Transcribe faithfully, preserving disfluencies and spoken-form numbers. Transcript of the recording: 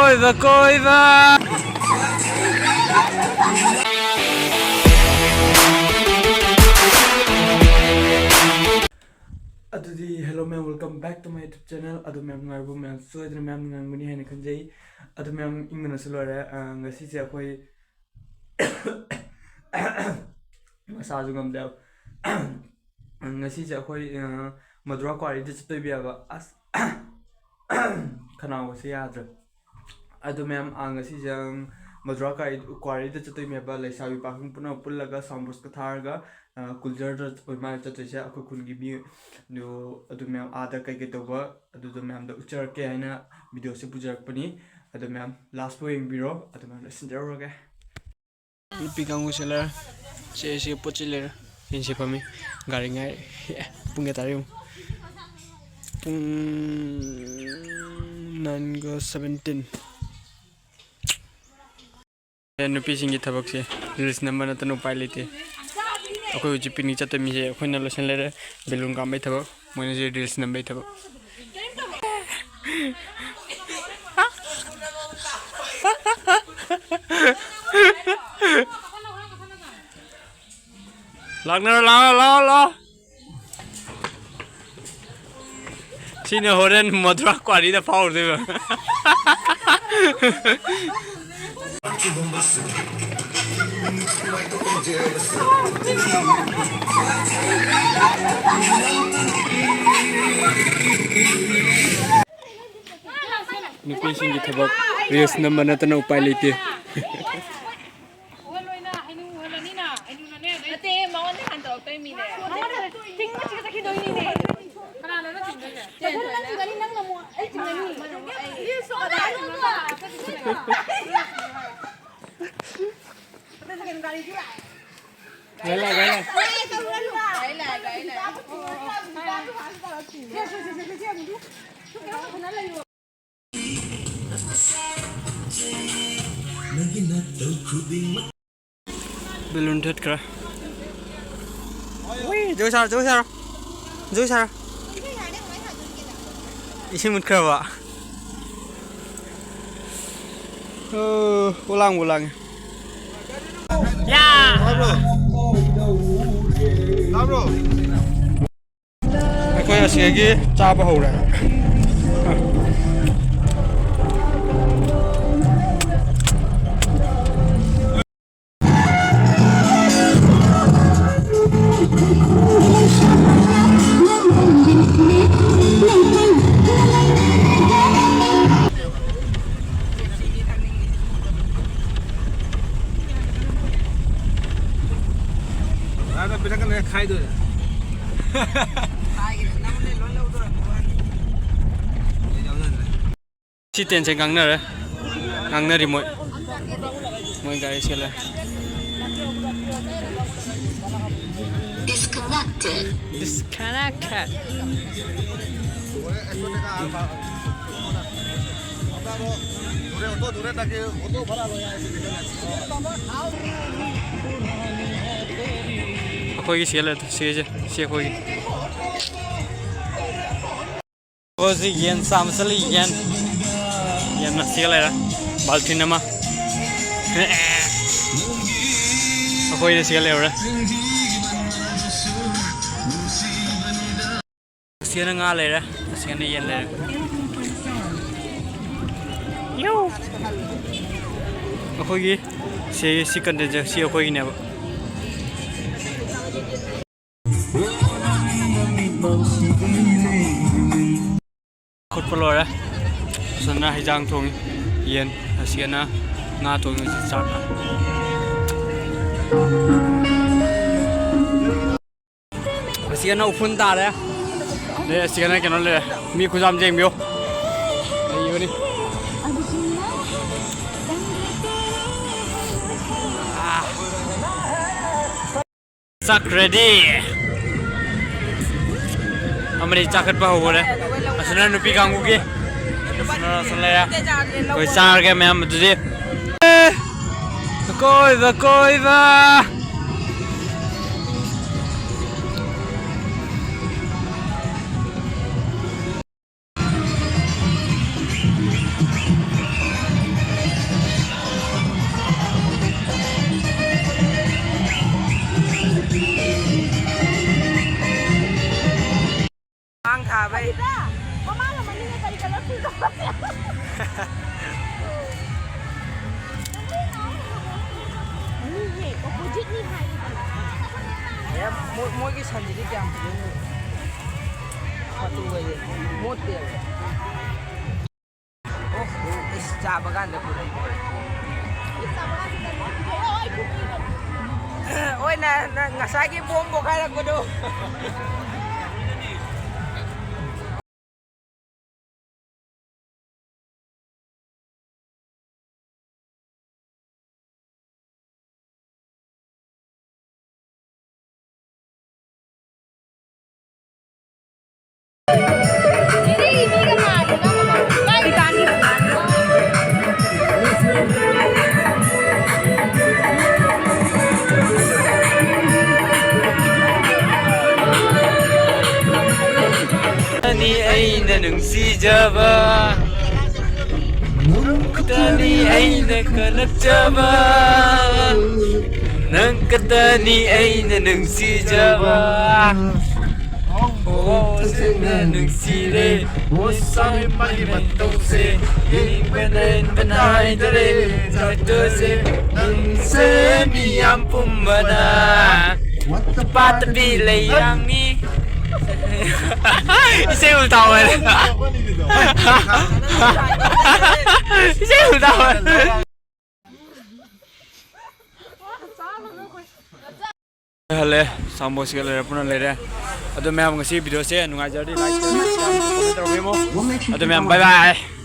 ꯀꯣꯏꯕ, ꯀꯣꯏꯕ꯫ ꯑꯗꯨꯗꯤ hello ꯃꯌꯥꯝ, welcome back to my YouTube channel꯫ ꯑꯗꯨ ꯃꯌꯥꯝ ꯅꯨꯡꯉꯥꯏꯔꯤꯕꯣ? ꯃꯌꯥꯝ ꯁꯣꯏꯗꯅ ꯃꯌꯥꯝ ꯅꯨꯡꯉꯥꯏꯔꯝꯒꯅꯤ ꯍꯥꯏꯅ ꯈꯟꯖꯩ꯫ ꯑꯗꯨ ꯃꯌꯥꯝ ꯏꯪꯕꯅꯁꯨ ꯂꯣꯏꯔꯦ꯫ ꯑ, ꯉꯁꯤꯁꯦ ꯑꯩꯈꯣꯏ ꯃꯁꯥꯁꯨ ꯉꯝꯗꯦ꯫ ꯉꯁꯤꯁꯦ ꯑꯩꯈꯣꯏ, ꯑ, ꯃꯗꯨꯔꯥ ꯀ꯭ꯋꯥꯔꯤꯗ ꯆꯠꯇꯣꯏꯕ꯫ ꯑꯁ, ꯈꯅꯥꯎꯒꯁꯦ ꯌꯥꯗ꯭ꯔꯦ꯫ ꯑꯗꯨ ꯃꯌꯥꯝ, ꯑ, ꯉꯁꯤꯁꯦ, ꯎꯝ, ꯃꯗꯨꯔꯥ ꯀ꯭ꯋꯥꯔꯤ-, ꯀ꯭ꯋꯥꯔꯤꯗ ꯆꯠꯇꯣꯏꯅꯦꯕ꯫ ꯂꯩꯁꯥꯕꯤ ꯄꯥꯈꯪ ꯄꯨꯟꯅ ꯄꯨꯜꯂꯒ sound box ꯀ ꯊꯥꯔꯒ, ꯑ, ꯀꯨꯜꯖꯔꯗ ꯑꯣꯏ ꯃꯥꯜꯂꯦ ꯆꯠꯇꯣꯏꯁꯦ꯫ ꯑꯩꯈꯣꯏ ꯈꯨꯟꯒꯤ ꯃꯤ, ꯑꯗꯨ, ꯑꯗꯨ ꯃꯌꯥꯝ ꯑꯥꯗ ꯀꯩꯀꯩ ꯇꯧꯕ, ꯑꯗꯨꯗꯣ ꯃꯌꯥꯝꯗ ꯎꯠꯆꯔꯛꯀꯦ ꯍꯥꯏꯅ video ꯁꯦ ꯄꯨꯖꯔꯛꯄꯅꯤ꯫ ꯑꯗꯨ ꯃꯌꯥꯝ last ꯐꯥꯎ ꯌꯦꯡꯕꯤꯔꯣ꯫ ꯑꯗꯨ ꯃꯌꯥꯝ ꯂꯣꯏꯁꯤꯟꯖꯔꯨꯔꯒꯦ꯫ ꯅꯨꯄꯤ ꯀꯥꯡꯕꯨꯁꯦ ꯂꯩꯔꯦ꯫ ꯁꯦ, ꯁꯤ ꯄꯣꯠ ꯆꯩ ꯂꯩꯔꯦ꯫ ꯌꯦꯡꯁꯤ ꯐꯝꯃꯤ꯫ ꯒꯥꯔꯤ ꯉꯥꯏ꯫ ꯑꯦ, ꯄꯨꯡ ꯀꯌꯥ ꯇꯥꯔꯦ ꯌꯦꯡꯉꯨ꯫ ꯄꯨꯡ nine ꯒ seventeen꯫ ꯑꯦ, ꯅꯨꯄꯤꯁꯤꯡꯒꯤ ꯊꯕꯛꯁꯦ reels ꯅꯝꯕ ꯅꯠꯇꯅ ꯎꯄꯥꯏ ꯂꯩꯇꯦ꯫ ꯑꯩꯈꯣꯏ ꯍꯧꯖꯤꯛ picnic ꯆꯠꯇꯣꯏ ꯃꯤꯁꯦ ꯑꯩꯈꯣꯏꯅ ꯂꯣꯏꯁꯤꯜꯂꯦꯔꯦ꯫ Balloon ꯀꯥꯞꯄꯩ ꯊꯕꯛ꯫ ꯃꯣꯏꯅ ꯁꯤ reels ꯅꯝꯕꯩ ꯊꯕꯛ꯫ ꯂꯥꯛꯅꯔꯣ, ꯂꯥꯛꯑꯣ, ꯂꯥꯛꯑꯣ, ꯂꯥꯛꯑꯣ꯫ ꯁꯤꯅ ꯍꯣꯔꯦꯟ ꯃꯗꯨꯔꯥ ꯀ꯭ꯋꯥꯔꯤꯗ ꯐꯥꯎꯔꯨꯗꯣꯏꯕ꯫ ꯅꯨꯄꯤꯁꯤꯡꯒꯤ ꯊꯕꯛ reels ꯅꯝꯕ ꯅꯠꯇꯅ ꯎꯄꯥꯏ ꯂꯩꯇꯦ꯫ ꯎꯍꯜꯂꯣꯏꯅ, ꯍꯩꯅꯨ ꯎꯍꯜꯂꯅꯤꯅ, ꯍꯩꯅꯨꯅꯅꯦ, ꯅꯠꯇꯦ, ꯃꯉꯣꯟꯗ ꯍꯥꯟ ꯇꯧꯔꯛꯇꯣꯏ ꯃꯤꯅꯦ꯫ ꯃꯉꯣꯟꯗ ꯆꯤꯡꯕ ꯆꯤꯡ ꯆꯠꯈꯤꯗꯣꯏꯅꯤꯅꯦ꯫ ꯀꯅꯥꯅꯣ ꯅꯪ ꯆꯤꯡꯗꯣꯏꯁꯦ? ꯆꯦꯟꯗꯣꯏꯅꯦ꯫ ꯅꯪ ꯆꯤꯡꯒꯅꯤ, ꯅꯪ ꯅꯃꯨꯛ ꯑꯩ ꯆꯤꯡꯒꯅꯤ꯫ ꯃꯅꯨꯡ ꯑꯩ꯫ ꯏꯁ, ꯀꯅꯥꯅꯣ? ꯒꯥꯔꯤ ꯂꯥꯛꯑꯦ, ꯒꯥꯔꯤ ꯂꯥꯛꯑꯦ꯫ ꯒꯥꯔꯤ ꯂꯥꯛꯑꯦ, ꯒꯥꯔꯤ ꯂꯥꯛꯑꯦ꯫ Balloon ꯊꯦꯠꯈ꯭ꯔꯦ꯫ ꯎꯏ, ꯖꯒꯣꯏ ꯁꯥꯔꯣ, ꯖꯒꯣꯏ ꯁꯥꯔꯣ꯫ ꯖꯒꯣꯏ ꯁꯥꯔꯣ꯫ ꯏꯁꯤꯡ ꯃꯨꯠꯈ꯭ꯔꯕ? ꯑꯣ, ꯂꯥꯡꯕꯨ ꯂꯥꯡꯉꯦ꯫ ꯇꯥꯕ꯭ꯔꯣ? ꯇꯥꯕ꯭ꯔꯣ? ꯑꯩꯈꯣꯏ ꯑꯁꯤꯗꯒꯤ ꯆꯥꯕ ꯍꯧꯔꯦ꯫ ꯄꯤꯔꯛꯀꯅꯦ, ꯈꯥꯏꯗꯣꯏꯔꯥ? ꯁꯤ ꯇꯦꯟꯁꯟ ꯉꯥꯡꯅꯔꯦ꯫ ꯉꯥꯡꯅꯔꯤ ꯃꯣꯏ꯫ ꯃꯣꯏ ꯒꯥꯔꯤ ꯆꯦꯜꯂꯦ꯫ Disconnected. Disconnected. ꯑꯩꯈꯣꯏꯒꯤ ꯆꯦꯜꯂꯦ꯫ ꯁꯤꯁꯦ, ꯁꯤ ꯑꯩꯈꯣꯏꯒꯤ꯫ ꯍꯧꯖꯤꯛ ꯌꯦꯟ ꯆꯥꯕ ꯆꯠꯂꯤ, ꯌꯦꯟ꯫ ꯌꯦꯟ ꯃꯁꯤꯒ ꯂꯩꯔꯦ꯫ ꯕꯥꯜꯇꯤꯟ ꯑꯃ꯫ ꯑꯩꯈꯣꯏꯅ ꯁꯤꯒ ꯂꯩꯔꯨꯔꯦ꯫ ꯑꯁꯤꯅ ꯉꯥ ꯂꯩꯔꯦ, ꯑꯁꯤꯅ ꯌꯦꯟ ꯂꯩꯔꯦ꯫ ꯌꯧ! ꯑꯩꯈꯣꯏꯒꯤ ꯁꯤ, ꯁꯤ ꯀꯟꯇꯦꯟꯁꯦ ꯁꯤ ꯑꯩꯈꯣꯏꯒꯤꯅꯦꯕ꯫ ꯈꯨꯠꯄ ꯂꯣꯏꯔꯦ꯫ ꯑꯁꯤꯅ ꯍꯩꯖꯥꯡ ꯊꯣꯡꯉꯤ, ꯌꯦꯟ꯫ ꯑꯁꯤꯅ ꯉꯥ ꯊꯣꯡꯉꯤ, ꯍꯧꯖꯤꯛ ꯆꯥꯛ꯫ ꯑꯁꯤꯅ ꯎꯐꯨꯟ ꯇꯥꯔꯦ꯫ ꯑꯗꯩ ꯑꯁꯤꯅ ꯀꯩꯅꯣ ꯂꯩꯔꯦ꯫ ꯃꯤ ꯈꯨꯌꯥꯝ ꯌꯦꯡꯕꯤꯌꯨ꯫ ꯂꯩꯕꯅꯤ꯫ ꯆꯥꯛ ready꯫ ꯑꯃꯗꯤ ꯆꯥꯈꯠꯄ ꯍꯧꯈꯔꯦ꯫ ꯑꯁꯤꯅ ꯅꯨꯄꯤ ꯀꯥꯡꯕꯨꯒꯤ꯫ ꯑꯁꯤꯅ, ꯑꯁꯤꯅ ꯂꯩꯔꯦ꯫ ꯑꯩꯈꯣꯏ ꯆꯥꯔꯒꯦ ꯃꯌꯥꯝ ꯑꯗꯨꯗꯤ꯫ ꯑꯦ! ꯀꯣꯏꯕ, ꯀꯣꯏꯕ꯫ ꯃꯃꯥꯒ ꯃꯅꯤꯡꯒ ꯀꯔꯤ color ꯐꯨꯔꯤꯠ ꯂꯤꯠꯄ? ꯃꯤꯅꯦ, opposite ꯅꯤ ꯍꯥꯏꯔꯤꯕ꯫ ꯑꯦ, ꯃꯣꯏ-, ꯃꯣꯏꯒꯤ ꯁꯟꯁꯤꯗꯤ ꯀꯌꯥꯝ ꯐꯖꯩ ꯌꯦꯡꯉꯨ꯫ ꯃꯇꯨꯒꯁꯦ ꯃꯣꯠꯇꯦꯕ꯫ ꯑꯣ, ꯏꯁ, ꯆꯥꯕ ꯀꯥꯟꯗ ꯄꯨꯔꯛꯏ꯫ ꯑꯣꯏꯅ ꯅꯪ ꯉꯁꯥꯏꯒꯤ ꯕꯣꯝ ꯄꯣꯈꯥꯏꯔꯛꯄꯗꯣ꯫ ꯅꯪ ꯈꯛꯇꯅꯤ ꯑꯩꯅ ꯅꯨꯡꯁꯤꯖꯕ, ꯅꯪ ꯈꯛꯇꯅꯤ ꯑꯩꯅ ꯀꯜꯂꯛꯆꯕ, ꯅꯪ ꯈꯛꯇꯅꯤ ꯑꯩꯅ ꯅꯨꯡꯁꯤꯖꯕ꯫ ꯑꯣ, ꯇꯁꯦꯡꯅ ꯅꯨꯡꯁꯤꯔꯦ꯫ ꯑꯣ, ꯁꯥꯎ ꯃꯥꯒꯤ ꯃꯇꯧꯁꯦ ꯌꯦꯡꯕꯅ ꯍꯦꯟꯕ ꯅꯥꯏꯗꯔꯦ꯫ ꯆꯠꯇꯣꯏꯁꯦ ꯅꯪꯁꯦ ꯃꯤꯌꯥꯝ ꯄꯨꯝꯕꯅ ꯄꯥꯠꯇꯕꯤ ꯂꯩꯔꯥꯡꯅꯤ꯫ ꯏꯁꯩ ꯎꯜꯇꯥ ꯑꯣꯏꯔꯦ꯫ ꯏꯁꯩ ꯎꯜꯇꯥ ꯑꯣꯏꯔꯦ꯫ ꯍꯜꯂꯦ, ꯁꯥꯎꯝꯕꯣꯁꯤꯒ ꯂꯩꯔꯦ, ꯄꯨꯟꯅ ꯂꯩꯔꯦ꯫ ꯑꯗꯣ ꯃꯌꯥꯝ, ꯉꯁꯤ video ꯁꯦ ꯅꯨꯡꯉꯥꯏꯖꯔꯗꯤ like, share, subscribe, comment ꯇꯧꯕꯤꯔꯝꯃꯣ꯫ ꯑꯗꯣ ꯃꯌꯥꯝ, bye bye꯫